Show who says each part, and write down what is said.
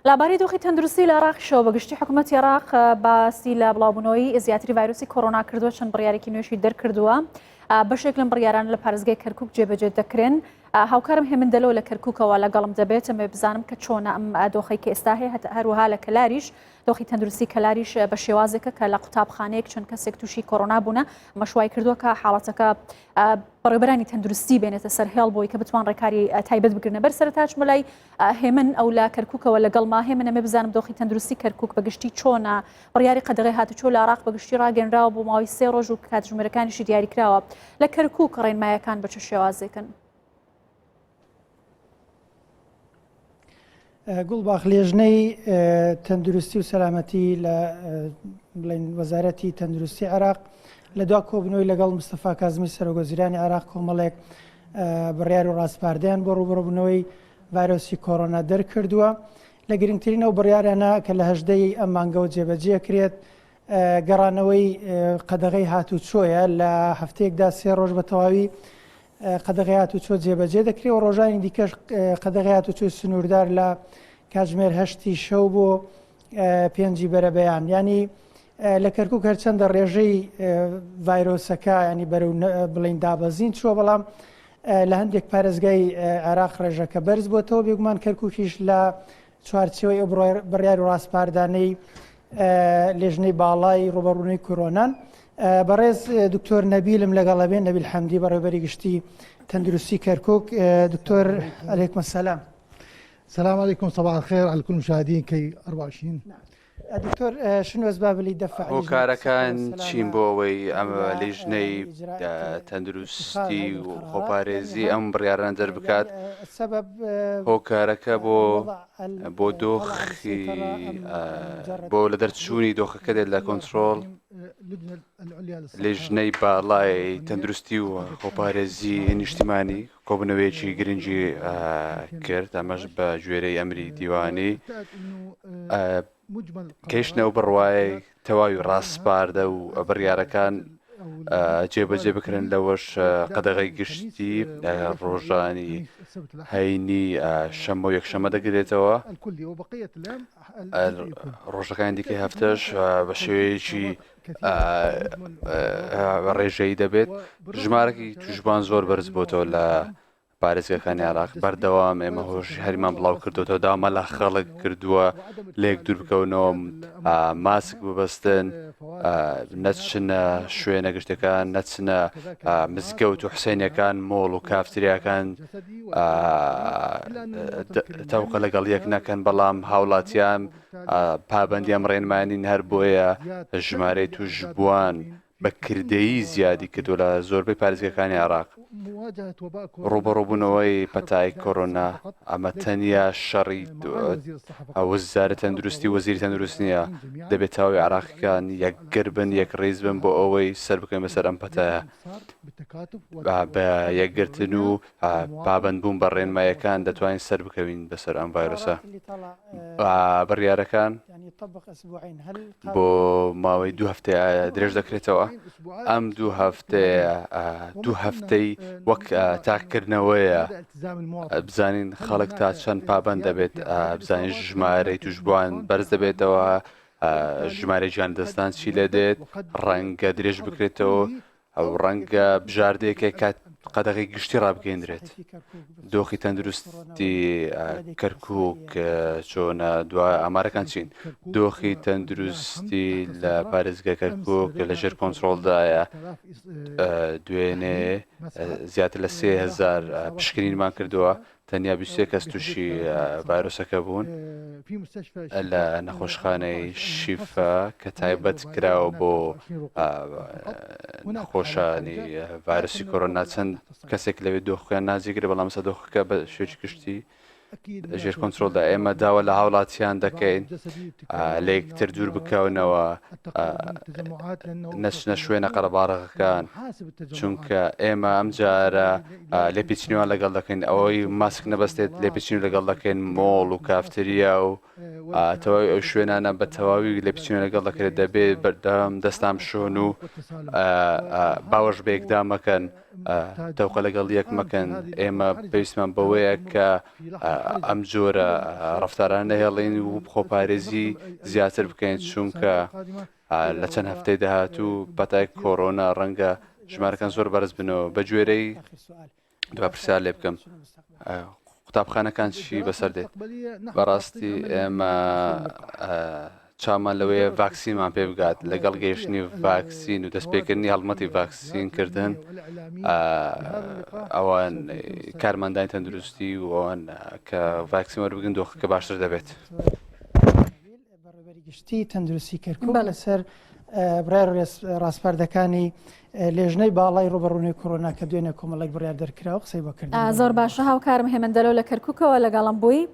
Speaker 1: لەبارەی دۆخی تەندروستی لە عێراقیشەوە بەگشتی حکوومەتی عێراق باسی لە بڵاوبوونەوەی زیاتری ڤایرۆسی کۆرۆنا کردووە چەند بڕیارێکی نوێشی دەرکردووە بەشێک لەم بڕیاران لە پارێزگای کەرکک جێبەجێ دەکرێن هاوکارم هێمن دەلۆ لە کەرککەوە لەگەڵم دەبێت ئەمێ بزانم کە چۆنە ئەم دۆخی کە ئێستا هەیە هەروەها لە کەلاریش دۆخی تەندروستی کەلاریش بە شێوازێکە کە لە قوتابخانەیەک چەند کەسێک تووشی کۆرۆنا بوونە مەشوای کردووە کە حاڵەتەکە بەڕێوبەرانی تەندروستی بێنێتە سەر هێڵ بۆی کە بتوان ڕێکاری تایبەت بگرنە بەر سەرتاچ مەلای هێمن ئەو لە کەرکووکەوە لەگەڵما هێمن ئەمێ بزانم دۆخی تەندروستی کەرکووک بەگشتی چۆنە بڕیاری قەدەغەی هاتوچۆ لە عراق بەگشتی ڕاگەنراوە بۆ ماوەی سێ ڕۆژ و کاتژمێرەکانیشی دیاریکراوە لە کەرکووک ڕێنمایەکان بە چ شێوازێکن؟
Speaker 2: گوڵباخ لێژنەی تەندروستی و سەلامەتی لە بڵێن وەزارەتی تەندروستی عێراق لە دوا کۆبنەوەی لەگەڵ مستەفا کازمی سەرۆگەزیرانی عێراق کۆمەڵێک بڕیار و ڕاسپاردەیان بۆ ڕوبڕبوونەوەی ڤایرۆسی کۆرۆنا دەرکردووە لە گرنگترین ئەو بڕیارانە کە لە هەژدەی ئەم مانگەوە جێبەجێکرێت گەڕانەوەی قەدەغەی هاتوچۆیە لە هەفتەیەکدا سێ ڕۆژ بە تەواوی قەدەغەی هاتوچۆ جێبەجێ دەکرێت و ڕۆژانی دیکەش قەدەغەی هاتوچۆی سنووردار لە کاتژمێر هەشتی شەو بۆ پێنجی بەرەبەیان ینی لە کەرکک هەرچەندە ڕێژەی ڤایرۆسەکە ینی بەرەو بڵین دابەزین چووە بەڵام لە هەندێک پارێزگای عێراق ڕێژەکە بەرز بۆتەوە بێگومان کەرککیش لە چوارچێوەی ئەو بڕیار و ڕاسپاردانەی لێژنەی باڵای ڕوبەڕوونەی کۆرۆنان بەڕێز دکتۆر نەبیلم لەگەڵە بێن نەبیل حەمدی بەڕێوبەری گشتی تەندروستی کەرکک دکتۆر علیکم السلام
Speaker 3: السلام علیکم صباح الخير على كل مشاهدين كي 24
Speaker 2: دکتۆر شنو اسباب اللي دفع
Speaker 4: هۆکارەکان چین بۆ ئەوەی ئەم لیژنەی تەندروستی و خۆپارێزی ئەم بڕیارانە دەربکات هۆکارەکە بۆ بۆ دۆخی بۆ لە دەرچوونی دۆخەکە دێت لە کۆنتترۆل لیژنەی باڵای تەندروستی و خۆپارێزی نیشتیمانی کۆبنەوەیەکی گرنگی کرد ئەمەش بە گوێرەی ئەمری دیوانی گەیشتنە ئەو بڕوایەی تەواوی ڕاسپاردە و بڕیارەکان جێبەجێ بکرن لەوەش قەدەغەی گشتی ڕۆژانی هەینی شەممە و یەکشەمە دەگرێتەوە ڕۆژەکانی دیکەی هەفتەش بە شێوەیەکی ڕێژەیی دەبێت ژمارەکی توشبان زۆر بەرز بۆتەوە لە پارێزگاکانی عێراق بەردەوام ئێمە هۆش هەرمان بڵاو کردوێتەوە داما لە خەڵک کردووە لێک دوور بکەونەوە ماسک ببەستن نەچنە شوێنە گشتەکان نەچنە مزگەوت و حسێنەکان مۆڵ و کافتریاکان تەوقە لەگەڵ یەک نەکەن بەڵام هاوڵاتیان پابەندی ئەم ڕێنمایانین هەر بۆیە ژمارەی توشبووان بە کردەیی زیادی کردووە لە زۆربەی پارێزگاکانی عێراق. ڕووبەڕووبوونەوەی پەتای کۆرۆنا ئەمە تەنیا شەڕی وەزارەتی تەندروستی و وەزیری تەندروست نییە، دەبێت تەواوی عێراقییەکان یەکگر بن، یەکڕیز بن بۆ ئەوەی سەربکەوین بەسەر ئەم پەتایە بە یەکگرتن و پابەندبوون بە ڕێنماییەکان دەتوانین سەربکەوین بەسەر ئەم ڤایرۆسە. بڕیارەکان بۆ ماوەی دوو هەفتەیە درێژ دەکرێتەوە ئەم دوو هەفتەیە دوو هەفتەی وەک تاکردنەوەیە بزانین خەڵک تا چەند پابند دەبێت بزانین ژمارەی توشبووان بەرز دەبێتەوە ژمارە گیان دەستان چی لێ دێت ڕەنگە درێژ بکرێتەوە ئەو ڕەنگە بژاردەیەکە کات قەدەغەی گشتی ڕابگەیەندرێت. دۆخی تەندروستی کەرکووک چۆنە دوا ئامارەکان چین؟ دۆخی تەندروستی لە پارێزگای کەرکووک لە ژێر کۆنترۆڵدایە. دوێنێ زیاتر لە 3000 پشکنینمان کردووە. تەنیا 23 کەس تووشی ڤایرۆسەکە بوون لە نەخۆشخانەی شیفا کە تایبەت کراوە بۆ نەخۆشانی ڤایرۆسی کۆرۆنا چەند کەسێک لەوێ دۆخیان ناجێگرە بەڵام سە دۆخەکە بە شێوەیەکی گشتی ژێر کۆنترۆڵدا ئێمە داوا لە هاوڵاتیان دەکەین لەیەکتر دوور بکەونەوە نەچنە شوێنە قەرەباڵغەکان چونکە ئێمە ئەم جارە لێپیچنیوان لەگەڵ دەکەین ئەوەی ماسک نەبەستێت لێپیچنی لەگەڵ دەکەین مۆڵ و کافتریا و تەواوی ئەو شوێنانە بە تەواوی لێپیچنی لەگەڵ دەکرێت دەبێت بەردەم دەستان بشۆن و باوەش بەیەکدا مەکەن. تەوقە لەگەڵ یەک مەکەن، ئێمە پێویستمان بەوەیە کە ئەم جۆرە ڕەفتارانە نەهێڵین و خۆپارێزی زیاتر بکەین، چونکە لە چەند هەفتەی داهاتوو پەتای کۆرۆنا ڕەنگە ژمارەکان زۆر بەرز بنەوە. بەگوێرەی دوا پرسیار لێ بکەم قوتابخانەکان چی بەسەر دێت؟ بەڕاستی ئێمە چاومان لەوەیە ڤاکسینمان پێ بگات لەگەڵ گەیشتنی ڤاکسین و دەستپێکردنی هەڵمەتی ڤاکسینکردن ئەوان کارمەندانی تەندروستی و ئەوان کە ڤاکسین وەربگرن دۆخەکە باشتر دەبێت.
Speaker 2: بەڕێوەبەری گشتی تەندروستی کەرکوک لەسەر بڕیار و ڕاسپاردەکانی لێژنەی باڵای ڕوبەڕوونەوەی کۆرۆنا کە دوێنێ کۆمەڵێک بڕیار دەرکرا و قسەی بۆ کردن.
Speaker 1: زۆر باشە هاوکارم هێمن دەلۆ لە کەرکوکەوە لەگەڵم بووی.